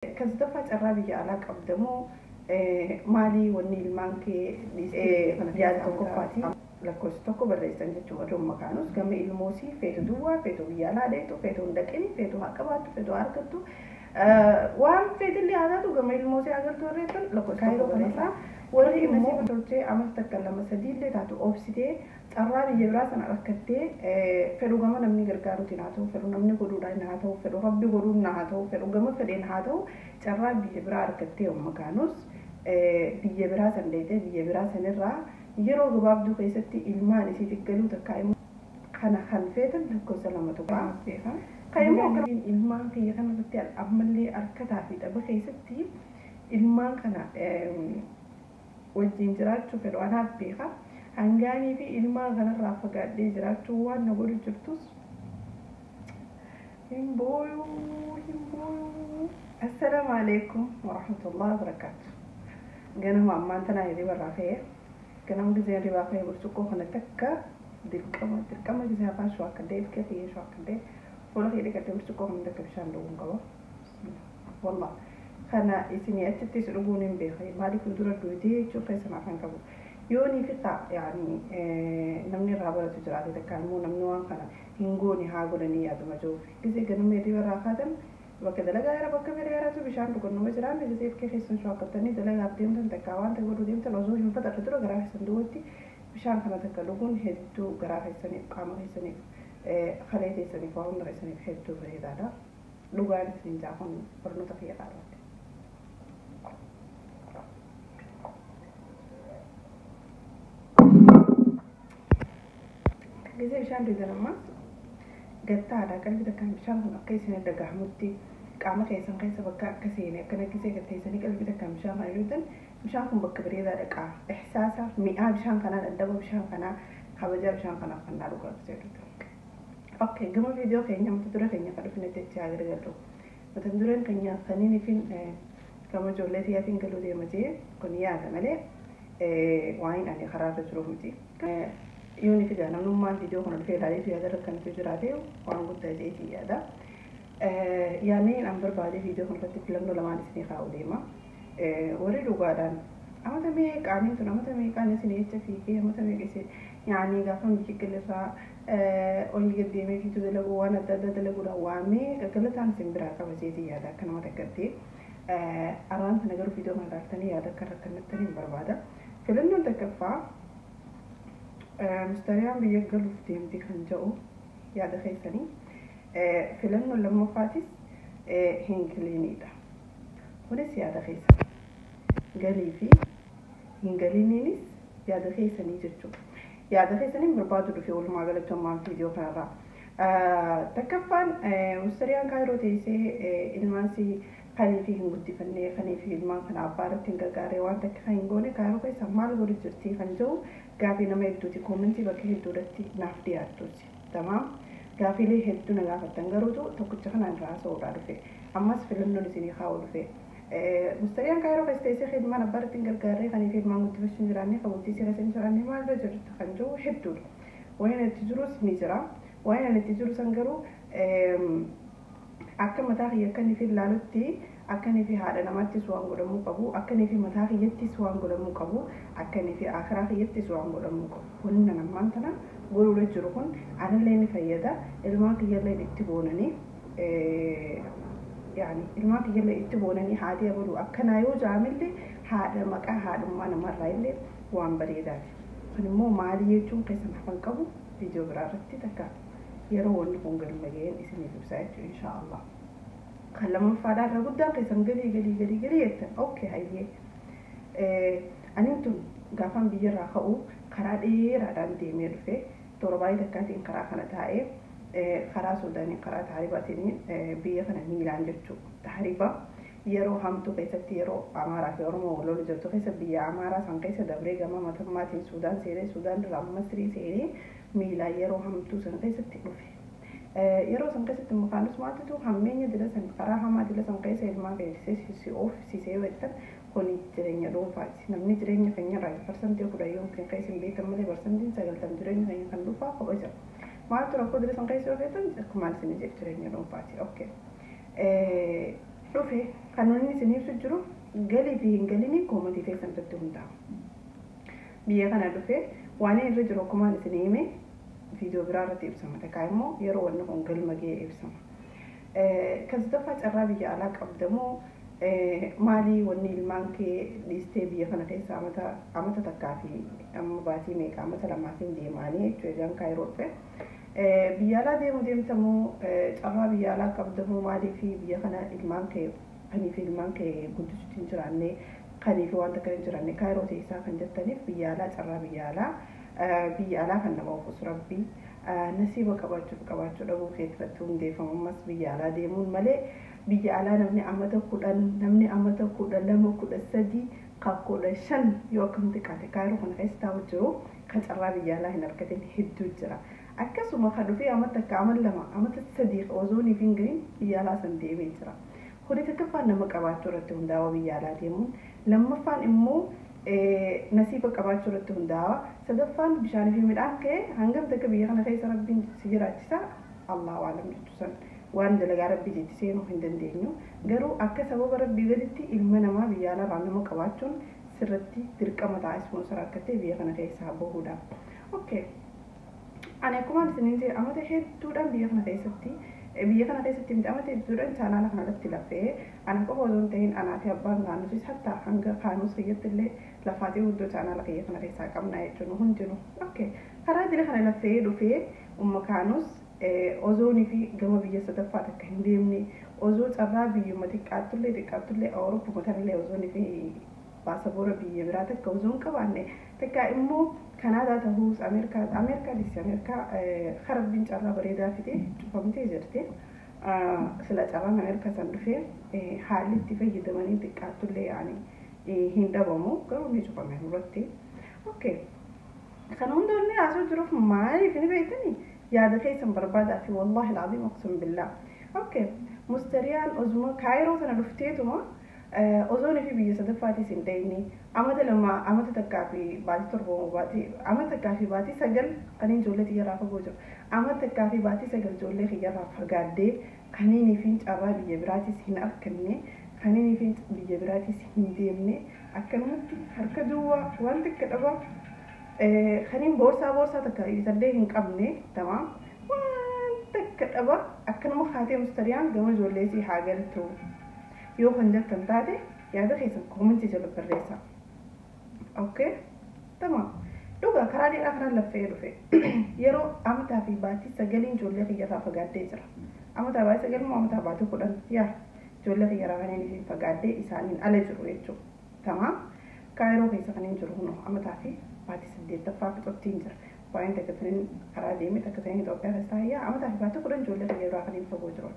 Kan sadaffaa carraa biyya alaa qabdamoo maalii wanni ilmaan kee yaada tokkoffaati. Lakkoofsa tokko barreessan jechuudha. Odoon makaanus gama ilmoosii feetu duwwaa, feetu biyya alaa dheetu, feetu hin dhaqini, feetu haa qabaattu, feetu haa argattu. Waan feetillee haa taatu gama ilmoosii agartuu irreettan lakkoofsa tokko barreessaa. Warri immoo tolchee amata takka lama sadiillee taatu obsitee carraa biyya biraa sana rakkattee, fedhu gama namni gargaaruutiin haa ta'u, fedhu namni godhuudhaan haa ta'u, fedhu rabbi godhuun haa ta'u, fedhu gama fedheen haa ta'u, carraa biyya biraa argattee yommuu kaanus biyya biraa san dheetee biyya biraa sanirraa yeroo gabaabduu keessatti ilmaan isiitti galuu takka immoo kana kan feetan lakkoofsa lama tuqaa. Kan immoo ilmaan kiyya kanarratti ammallee harkataa fi dhaba keessatti ilmaan kana wajjin jiraachuu fedhu anaaf beeka. Hangaanii fi ilmaan kanarraa fagaadhee jiraachuu waan na godhu jirtus hin booyuu, hin booyuu. Assalaamu alaikum warahmatullahi wabarakaatu. Ganama ammaan tanaa hirriba irraa ka'ee, ganama gisee hirribaa ka'ee burcuqqoo kana takka dirqama dirqama gisee afaan shuwakkadee, ilkee kiyya shuwakkadee, fuula kiyya dhiqadhee burcuqqoo kana takka bishaan dhuguun qaba. Wallah kana isinii achittis dhuguun hin beeka. Maaliif dura duutee jechuu keessan afaan qabu. Yoo ni fixa yaani namni irraa baratu jiraate, takka immoo namni waan kana hin goone haa godhanii yaaduma jiruuf. Gisee ganama hirriba irraa kaatan bakka dalagaa jira, bakka fedhe jiraatu bishaan dhugannuma jiraan, gisee ilkee keessan shuwakkattanii dalagaaf deemtan takka waan ta'e godhuu deemtan, osoo hin faxarre dura garaa keessan duwwatti bishaan kana takka dhuguun hedduu garaa keessaniif, qaama keessaniif, kalee keessaniif, waa hunda keessaniif hedduu bareedaadha. Dhugaan isin jaa kun barnoota kiyya qaarratti. Gisee bishaan dhugdan ammas gattaadha. Qalbii takkaan bishaan kun akka isin dhagahamutti qaama keessan keessa bakka akka seene akkana gisee gatteessanii qalbii takkaan bishaan kana dhugdan, bishaan kun bakka bareedaa dhaqaa. Ihsaasa mi'aa bishaan kanaa, dhandhama bishaan kanaa, kabajaa bishaan kanaaf kan naa dhugaa gisee dhugdan. Okay, gama viidiyoo keenya mata duree keenya kan dhufne jecha haa gargaarru. Mata dureen keenya kaniin ifin gama ijoollee tiyyaatiin galuu deema jee kun yaada malee waan ani karaarra jiru miti. Yoon ifi namnummaan viidiyoo kana dhufee ilaaleetu yaada rakkanatu jiraate waan guddaa jeetii yaada. Yaadni an barbaade viidiyoo kana irratti filannoo lamaan isinii kaa'u deema. Warri dhugaadhaan amata meeqaaniin tun amata meeqaan isin jecha fiigee amata meeqa isin yaani gaafa biyya galirraa olii gad deemee fiituu dalaguu waan adda addaa dalaguudhaan waa meeqa galataan isin biraa qaba jeetii yaada akka nama takkatti. Arraan sana garuu viidiyoo kana ilaaltanii yaada akka rakkannattanii hin barbaada. Filannoon takkaffaa mustariyaan biyya galuuf deemti kan jedhu yaada keessanii. Filannoon lammaffaatis hin galiinidha. Kunis yaada keessan. Galii fi hin galiiniinis yaada keessanii jechuudha. Yaada keessaniin barbaadu dhufe walumaa galatti ammaan viidiyoo kanarraa. Takkaffaan mustariyaan kaayiroo teessee ilmaan si kanii fi hin guddifannee, kanii fi ilmaan kana abbaa irratti hin gargaaree, waan takka kan hin goone kaayiroo keessa maal godhu jirti kan jedhu gaafii nama hedduuti. Koomentii bakka hedduudhatti naaf dhiyaattuuti. Tamaam. Gaafiilee hedduu na gaafattan garuutu tokkicha kanaan irraa haasa'uudhaa dhufe. Ammas filannoon isinii kaa'uu dhufe. Mustariyaan kaayiroo keessa teessee ilmaan abbaa irratti hin gargaarree, kanii fi ilmaan guddifachuu hin jiraanne, kan bultii keessa hin jiraanne maalirra jirti kan jedhu hedduudha. Waan itti jirus ni jira. Waan itti jiru san garuu akka mataa kiyya akka inni fi ilaalutti, akka inni fi haadha namaattis waan godhamuu qabu, akka inni fi mataa kiyyattis waan godhamuu qabu, akka inni fi akiraa kiyyattis waan godhamuu qabu. Wanni nan ammaan tana godhuudha jiru kun anallee ni fayyada, ilmaan kiyyallee itti boonanii, yaani ilmaan kiyyallee itti boonanii haati abaluu akkanaa yoo jaamillee haadha maqaa haadhummaa namarraa illee waan bareedaati. Kun immoo maalii jechuun keessan hafan qabu viidiyoo biraa irratti takka yeroo wanni kun galma ga'een isiniif ibsaa jechuudha inshaallah. Kan lammaffaadhaa irra guddaan keessan galii galii galii galii jettan. Okay, hayyee. Aniin tun gaafan biyyarraa ka'u karaa dheeraadhaan deemee dhufe, toora baay'ee takkaatiin karaa kana taa'ee, karaa Suudaanii karaa Taaribaatiin biyya kana miilaan jechuudha. Taariba yeroo hamtuu keessatti, yeroo Amaaraa fi Oromoo wal lolu jirtu keessa, biyya Amaaraa san keessa dabree gama matammaatiin Suudaan seenee, Suudaan irraa Masrii seenee miilaan yeroo hamtuu san keessatti dhufe. Yeroo san keessatti mukaanus maaltu hammeenya dila san karaa hamaa dila san keessa ilmaan keessee si oofsisee yoo jettan kuni jireenya dhuunfaati. Namni jireenya keenya irraa 10% yookiin keessa hin beekan malee 90% jireenya keenya kan dhuunfaa kopha jira. Maaltu rakkoo dila san keessa yoo feetan akkuma isin jedhu jireenya dhuunfaati. Okay. Dhufe Kan inni isin ibsu jiru galii fi hin galini koomantii teessan irratti hundaa'a. Biyya kana dhufee waan irra jiru akkumaan isin hime viidiyoo biraa irratti ibsama. Takkaa immoo yeroo wanni kun galma ga'e ibsama. Kan sadaffaa carraa biyya alaa qabdamoo maalii wanni ilmaan kee dhiistee biyya kana keessa amata takkaa fi amma baatii meeqa amata lamaatiin deemaanii jechuudha egaan Kaayiroo dhufe. Biyya alaa deemu deemtamoo carraa biyya alaa qabdamoo maalii fi biyya kana ilmaan kee kanii fi ilmaan kee guddisuutti hin jiraanne kanii fi wanta kana hin jiraanne Kaayiroo teessaa kan jettaniif biyya alaa carraa biyya alaa kan nama oofus rabbii nasiiba qabaachuuf qabaachuu dhabuu keessatti hundeeffama. Ammas biyya alaa deemuun malee biyya alaa namni amata 10 namni amata 12 13 ka 15 yoo akkam xiqqaate Kaayiroo kana keessa taa'u jiru kan carraa biyya alaa hin argatin hedduu jira. Akkasuma kan dhufee amata akka amata 2 amata 3 ozoonii fi hin gahin biyya alaa san deemee jira. Kuni tokkoffaan nama qabaachuu irratti hundaa'a biyya alaa deemuun, lammaffaan immoo nasiiba qabaachuu irratti hundaa'a, sadaffaan bishaanii fi midhaan ka'e hangam takka biyya kana keessa rabbiin si jiraachisa Allahu alam jechuu san waan dalagaa rabbii itti seenuu hin dandeenyu. Garuu akka sababa rabbii gaditti ilma namaa biyya alaarraa nama qabaachuun sirratti dirqama ta'a ispoonsara akka ta'e biyya kana keessaa bahuudhaaf. Okay. Ani akkuma isiniin jedhe amata hedduudhaan biyya kana keessatti miti amata hedduudhaan chaanaala kana irratti lafee ana qofa osoo hin ta'in anaa fi abbaan kaanusis hatta hanga kaanus kiyyatti illee lafaatii guddoo chaanaala kiyya kana keessaa qabna jechuun hundinuu. Okay. Karaa jira kana lafee dhufee umma kaanus ozoonii fi gama biyya sadaffaa takka hin deemne ozoo carraa biyyuma xiqqaattullee Awurooppuma kanallee ozoonii fi baasaboora biyya biraa takka osoo hin qabaanne takka immoo Kanaadaa ta'us Ameerikaa harabbiin carraa bareedaa fide cufamtee jirti. Sila carraan Ameerikaa san dhufee haalli itti fayyadamanii xiqqaattullee yaani hin dhabamu garuu ni cufame nurratti. Okay. Kan hunda inni haasoo jiruuf maaliif ni beektanii yaada keessan barbaadaa fi wallahi alazim aqsum billah. Okay. Mustariyaan osuma Kaayiroo sana dhufteetuma ozoonii fi biyya sadaffaatis hin dhayne amata 2 amata takkaa fi baatii 7 baatii amata takkaa fi baatii 9 kaniin ijoollee xiyyarraa fagoo jiru amata takkaa fi baatii 9 ijoollee xiyyarraa fagaaddee kaniinii fi carraa biyya biraatis hin arganne kaniinii fi biyya biraatis hin deemne akkanumatti harka duwwaa waan takka dhabaa kaniin boorsaa takka isallee hin qabne tamaam waan takka dhabaa akkanuma haatee mustariyaan gama ijoolleesii haa galtu. Yoo kan jettan taate yaada keessan koomantii jala barreessaa. Okay? Tamaam. Dhugaa karaa dheeraa kanaan laffee dhufe. Yeroo amataa fi baatii 9 ijoollee kiyyarraa fagaaddee jira. Amataa baatii 9 moo amataa baatii 10 yaa ijoollee kiyyarraa kanneen isin fagaaddee isaaniin ala jiru jechuudha. Tamaam. Kaayiroo keessa kanneen jiru kunoo amataa fi baatii 8ffaa fixottiin jira. Waan takka taniin karaa deeme takka taniin Itoophiyaa keessa taa'ee yaa amataa fi baatii 10 ijoollee kiyya biraa kanneen fagoo jiru.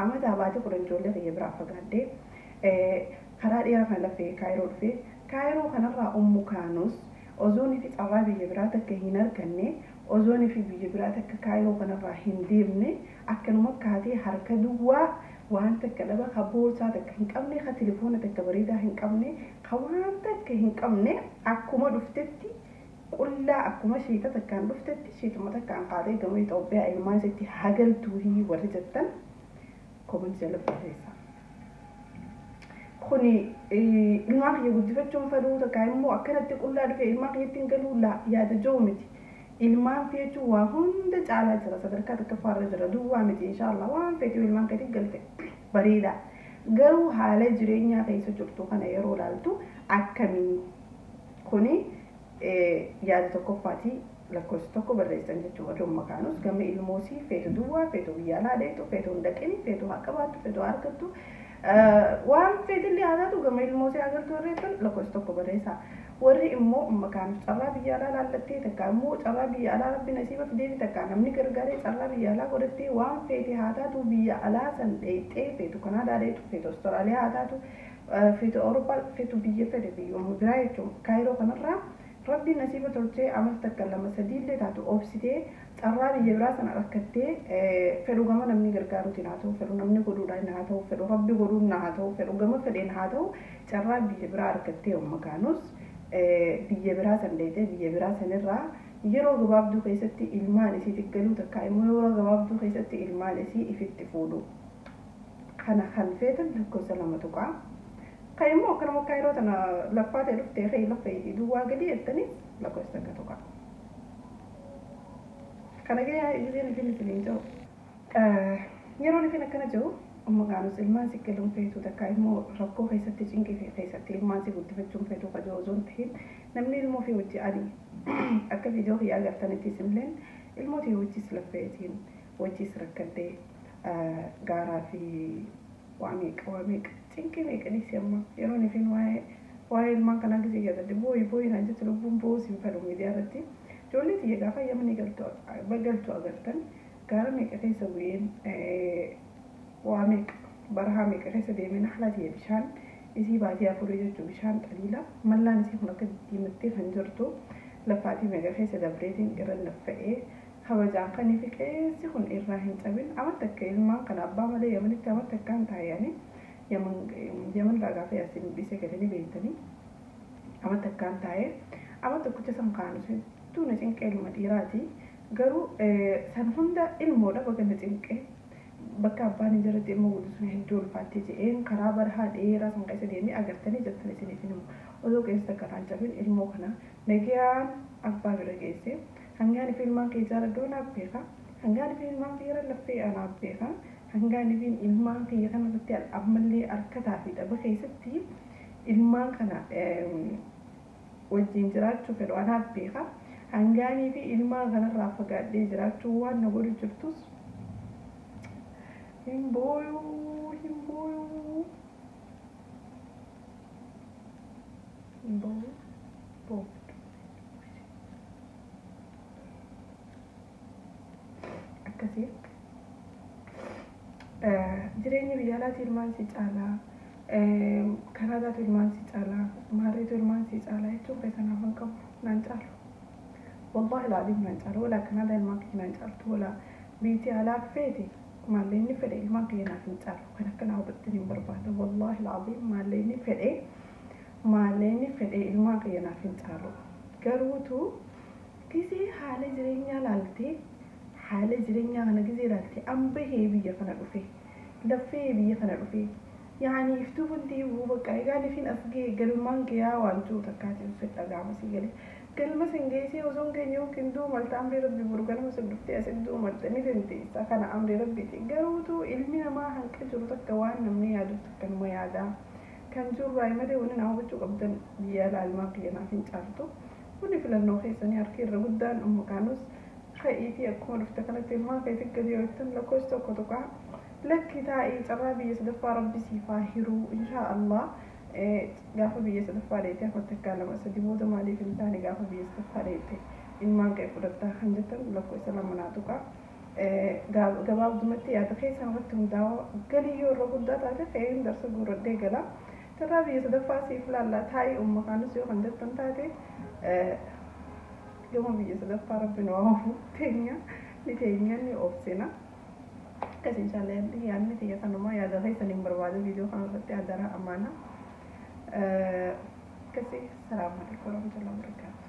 Amataa baatii 10 ijoollee kiyya biraa fagaaddee karaa dheeraa kana lafee Kaayiroo dhufee Kaayiroo kanarraa ummu kaanus ozoonii fi carraa biyya biraa takka hin arganne ozoonii fi biyya biraa takka Kaayiroo kanarraa hin deemne akkanuma kaatee harka duwwaa waan takka dhaba ka boorsaa takka hin qabne ka telefoona takka bareedaa hin qabne ka waan takka hin qabne akkuma dhuftetti qullaa akkuma shiita takkaan dhuftetti shiituma takkaan kaatee gama Itoophiyaa ilmaan isitti hagaltuu warri jettan koomantii jala barreessaa. Kuni ilmaan kiyya guddifachuun fedhuu takka immoo akkanatti qullaa dhufe ilmaan kiyyatti hin galuu yaada jiru miti. Ilmaan feetuu waa hunda caalaa jira sadarkaa tokkoffaarra jira duwwaa miti inshaallah waan feetuu ilmaan keetti galte bareeda. Garuu haala jireenyaa keessa jirtu kana yeroo ilaaltu akkamii kuni yaada tokkoffaati lakkoofsa tokko barreessan jechuudha. Warri umma kaanus gama ilmoosii feetu duwwaa feetu biyya alaa dheetu feetu hin dhaqini feetu haa qabaattu feetu haa argattu waan feetillee haa taatu gama ilmoosii haa galtu warreessan lakkoofsa tokko barreessaa. Warri immoo umma kaanus carraa biyya alaa laallattee takka immoo carraa biyya alaa rabbi nasiiba fideefi takka namni gargaaree carraa biyya alaa godhattee waan feete haa taatu biyya alaa san dheexxee feetu Kanaadaa dheexu feetu Awustiraaliyaa haa taatu feetu Awurooppaa feetu biyya fedhe biyyuma biraa jechuudha. Kaayiroo kanarraa rabbi nasiiba tolchee amata takka 2 3 illee taatu obsitee carraa biyya biraa sana rakkattee fedhu gama namni gargaaruutiin haa ta'u fedhu namni godhuudhaan haa ta'u fedhu rabbi godhuun haa ta'u fedhu gama fedheen haa ta'u carraa biyya biraa argattee umma kaanus biyya biraa san dheexee biyya biraa sanirraa yeroo gabaabduu keessatti ilmaan isii galuu takka immoo yeroo gabaabduu keessatti ilmaan isii ifitti fuudhu. Kana kan feetan lakkoofsa 2 tuqaa. Kan immoo akkanuma akka yeroo tana laffaa ta'e dhuftee ka'ee lafa duwwaa gadi jettanii lakkoofsa 1 tuqaa. Kana gahee isheen ifin isiniin jiru. Yeroon ifin akkana jiru umma kaanus ilmaan si galuun feetu takka immoo rakkoo keessatti cinqii keessatti ilmaan si guddifachuun feetu qajoo osoo hin ta'in namni ilmoo fi hojii ani akka viidiyoo kiyyaa agartanitti isinilleen ilmoo fi hojiis laffeetiin hojiis rakkadhee gaaraa fi waa meeqa cinqii meeqa dhiisi amma yeroon ifin waa'ee ilmaan kanaa gisee yaadadde booyi booyi naan jettu lubbuun boo'uus hin fedhu miidiyaa irratti. Ijoollee tiyya gaafa yamanii galtu agartan gaara meeqa keessa bu'een waa meeqa barahaa meeqa keessa deemeen haala tiyya bishaan isii baatii 4 jechuun bishaan xaliila mallaan isii kun akka diimattee kan jirtu lafaatii meeqa keessa dabreetiin irra laffa'ee kabajaan kanii fi qeensi kun irraa hin cabin amatti akka ilmaan kana abbaa malee yamanitti amatti akkaan taa'anii yaman irraa gaafa yaasin dhiisee galanii beektanii amatti akkaan taa'ee amatti tokkicha san kaanu hedduu na cinqee ilma dhiiraati garuu san hunda ilmoodha bakka na cinqee bakka abbaan hin jirretti ilma guddisuun hedduu ulfaattee jedheen karaa barahaa dheeraa san keessa deemee agartanii jirtan isiniif himu osoo qeensi takka irraa hin cabin ilmoo kana nagayaan abbaa bira geesse hangaan fi ilmaan kee jaaladhuu naaf beeka hangaan fi ilmaan kee laffee anaaf beeka hangaan fi ilmaan kee kana irratti ammallee harkataa fi dhaba keessatti ilmaan kana wajjin jiraachuu fedhu anaaf beeka hangaanii fi ilmaan kanarraa fagaadhee jiraachuu waan na godhu jirtus hin booyuu hin booyuu hin booyuu booyuu akkasii jireenya biyya alaatti ilmaan si caalaa Kanaadaatu ilmaan si caalaa maarreetu ilmaan si caalaa jechuun keessa naaf hin qabu naan caalu wallaahi laaziim naan caalu walaa Kanaadaa ilmaan kiyya naan caaltu walaa biyyi alaa feete maallaqni fedhe ilmaan kiyya naaf hin caalu kan akka naa hubattan hin barbaada wallaahi laaziim maallaqni fedhe ilmaan kiyya naaf hin caalu garuutu gisee haala jireenyaa laaltee haala jireenyaa kana gisee laaltee ambahee biyya kana dhufe laffee biyya kana dhufe yaani iftuu buntii bakka egaan ifin as ga'e galmaan gayaa waan jiru takkaatiin fedha gaama si gale galma sin geessee osoo hin geenye yookiin duumalta amrii rabbi boru ganama sin dhuftee asin duumalta ni dandeessa kana amrii rabbiiti garuutu ilmi namaa hanqa jiru takka waan namni yaadu takka numa yaada kan jirru malee wanni nama hubachuu qabdan biyya alaa ilmaan kiyya naaf hin caaltu kuni filannoo keessanii harki irra guddaan umma kaanus ka'iitii akkuma dhufte kanatti ilmaan keetti gadi yoo jettan lakkoofsa 1 tuqaa lakki taa'ii carraa biyya sadaffaa rabbi siifaa hiruu inshaa Allah gaafa biyya sadaffaa dheete afur takkaa 2 3 booda maaliif hin taane gaafa biyya sadaffaa dheete ilmaan kee fudhattaa kan jettan lakkoofsa 2 naa tuqaa gabaabdumatti yaada keessan irratti hundaa'aa galii yoo irra guddaa taate fe'een darsa guurradhee gala carraa biyya sadaffaa siif laallaa taa'ii umma kaanus yoo kan jettan taate gama biyya sadaffaa rabbi nu haa teenya ni teenya ni obsina akkas inshaallah yaadni tiyya kanumaa yaada keessan hin barbaadu viidiyoo kana irratti adaraa amaana akkasii salaamu alaikum warahmatullahi wabarakatuh.